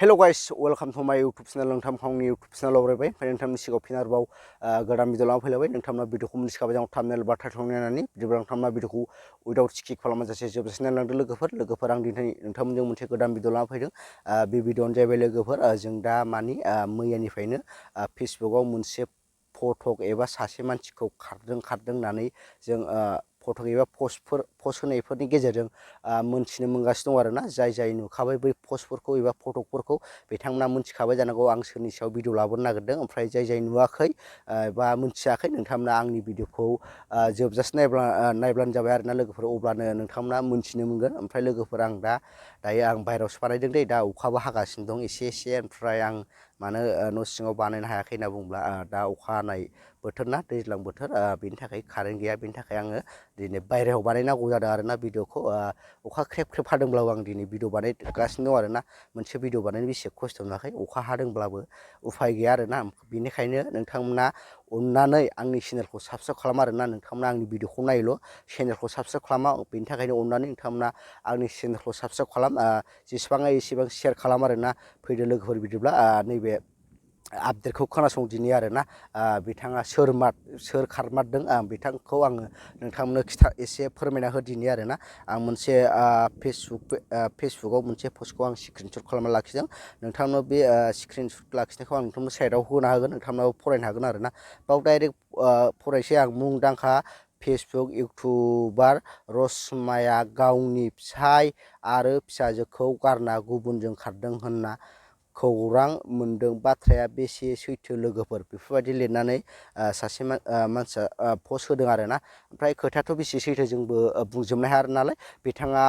Hello guys, welcome to my YouTube channel. नोंथां आंनि YouTube channel आव फैबाय ओमफ्राय नोंथांनि सिगाङाव फिन आरोबाव गोदान भिडिअ लाना फैलायबाय नोंथांमोना भिडिअखौ मिथिखाबाय जां थाम्बनेल बा टाइटल नायनानै बिदिब्ला नोंथांमोना भिडिअखौ उइदाउट स्किप खालामाजासे जोबजासिम नायलांदो लोगोफोर आं दिनै नोंथांमोनजों मोनसे गोदान भिडिअ लाना फैदों बे भिडिअआनो जाहैबाय लोगोफोर जों दा मानि मैयानिफ्रायनो फेसबुकआव मोनसे फटक एबा सासे मानसिखौ खारदों होननानै जों फटक एबा पस्ट होनायफोरनि गेजेरजों मोनथिनो मोनगासिनो दं आरोना जाय नुखाबाय बै पस्टफोरखौ एबा फटकफोरखौ बिथांमोना मोनथिखाबाय जानांगौ आं सोरनि सायाव भिडिअ लाबोनो नागिरदों ओमफ्राय जाय नुवाखै बा मोनथियाखै नोंथांमोना आंनि भिडिअखौ जोबजासे नायब्लानो जाबाय आरोना लोगोफोर अब्लानो नोंथांमोना मोनथिनो मोनगोन ओमफ्राय लोगोफोर दायो आं बाहेरायावसो बानायदों दै दा अखाबो हागासिनो दं एसे ओमफ्राय आं मानो न' सिङाव बानायनो हायाखै होनना बुङोब्ला दा अखा हानाय बोथोर ना दैज्लां बोथोर बेनि थाखाय कारेन्ट गैया बेनि थाखाय आङो दिनै बायहेरायाव बानायनांगौ जादों आरोना भिडिअखौ अखा ख्रेब हादोंब्लाबो आं दिनै भिडिअ बानायगासिनो दं आरोना मोनसे भिडिअ बानायनो बेसे खस्थ' नुवाखै अखा हादोंब्लाबो उफाय गैया आरोना बेनिखायनो नोंथांमोना अननानै आंनि चेनेलखौ साबस्क्राइब खालाम आरोना नोंथांमोना आंनि भिडिअखौ नायल' चेनेलखौ साबस्क्राइब खालामा बेनि थाखायनो अननानै नोंथांमोना आंनि चेनेलखौ साबस्क्राइब खालाम जेसेबां हायो एसेबां शेयार खालाम आरोना फैदो लोगोफोर बिदिब्ला नैबे आपडेटखौ खोनासंदिनि आरोना बिथाङा सोर खारमारदों बिथांखौ आङो नोंथांमोननो एसे फोरमायना होदिनि आरोना आं मोनसे फेसबुकआव मोनसे पस्टखौ आं स्क्रिनशट खालामना लाखिदों नोंथांनो बे स्क्रिनशट लाखिनायखौ आं नोंथांनो साइडआव होना होगोन नोंथांनाबो फरायनो हागोन आरोना बाव डाइरेक्ट फरायसै आं मुंदांखा फेसबुक इउटुबार रसमाया गावनि फिसाय आरो फिसाजोखौ गारना गुबुनजों खारदों होनना खौरां मोनदों बाथ्राया बेसे सैथो लोगोफोर बेफोरबायदि लिरनानै सासे मानसिया पस्ट होदों आरोना ओमफ्राय खोथायाथ' बेसे सैथो जोंबो बुंजोबनो हाया नालाय बिथाङा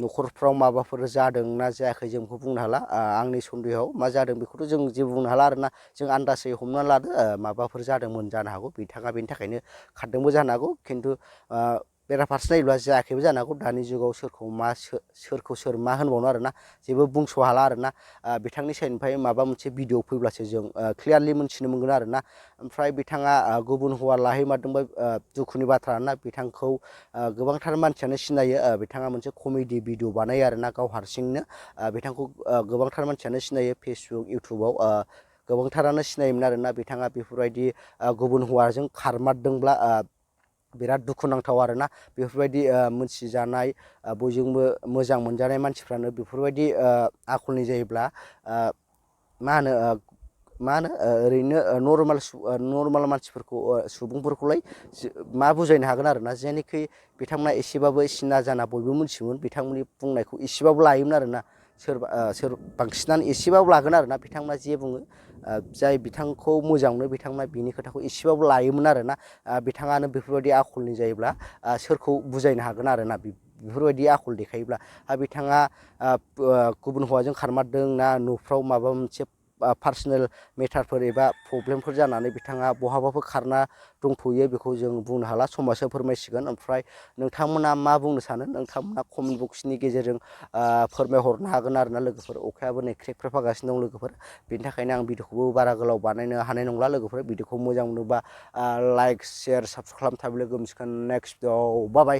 न'खरफ्राव माबाफोर जादों ना जायाखै जों बेखौ बुंनो हाला आंनि सन्देहआव मा जादों बेखौथ' जों जेबो बुंनो हाला आरोना जों आन्दासै हमना लादो माबाफोर जादोंमोन जानो हागौ बिथाङा बेनि थाखायनो खारदोंबो जानो हागौ खिन्थु बेराफारसे नायोब्ला जायाखैबो जानो हागौ दानि जुगाव सोरखौ सोर मा होनबावनो आरोना जेबो बुंस' हाला आरोना बिथांनि साइडनिफ्राय माबा मोनसे भिडिअ फैब्लासो जों क्लियारलि मोनथिनो मोनगोन आरोना ओमफ्राय बिथाङा गुबुन हौवा लाहैमारदोंबा दुखुनि बाथ्रा आरोना बिथांखौ गोबांथार मानसियानो सिनायो बिथाङा मोनसे कमेडि भिडिअ बानायो आरोना गाव हारसिंनो बिथांखौ गोबांथार मानसियानो सिनायो फेसबुक इउटुबाव गोबांथारानो सिनायोमोन आरोना बिथाङा बेफोरबायदि गुबुन हौवाजों खारमारदोंब्ला बिराद दुखुनांथाव आरोना बेफोरबायदि मोनथिजानाय बयजोंबो मोजां मोनजानाय मानसिफ्रानो बेफोरबायदि आखलनि जायोब्ला मा होनो ओरैनो नर्माल मानसिफोरखौ सुबुंफोरखौलाय मा बुजायनो हागोन आरोना जेनोखि बिथांमोना एसेबाबो सिना जाना बयबो मिथियोमोन बिथांमोननि बुंनायखौ एसेबाबो लायोमोन आरोना सोर बांसिनानो एसेबाबो लागोन आरोना बिथांमोना जे बुङो जाय बिथांखौ मोजां मोनो बिथांमोना बिनि खोथाखौ एसेबाबो लायोमोन आरोना बिथाङानो बेफोरबायदि आखलनि जायोब्ला सोरखौ बुजायनो हागोन आरोना बेफोरबायदि आखल देखायोब्ला बिथाङा गुबुन हौवाजों खारमारदों ना न'फ्राव माबा मोनसे पार्सनेल मेटारफोर एबा प्रब्लेमफोर जानानै बिथाङा बहाबाफोर खारना दंथ'यो बेखौ जों बुंनो हाला समाजो फोरमायसिगोन ओमफ्राय नोंथांमोना मा बुंनो सानो नोंथांमोना कमेन्ट बक्सनि गेजेरजों फोरमायहरनो हागोन आरोना लोगोफोर अखायाबो नै ख्रेब हागासिनो दं लोगोफोर बेनि थाखायनो आं भिडिअखौबो बारा गोलाव बानायनो हानाय नंला लोगोफोर भिडिअखौ मोजां मोनोबा लाइक शेयार साबस्क्राइब खालामना थाबोलो गोमसिगोन नेक्स्ट भिडिअ बाय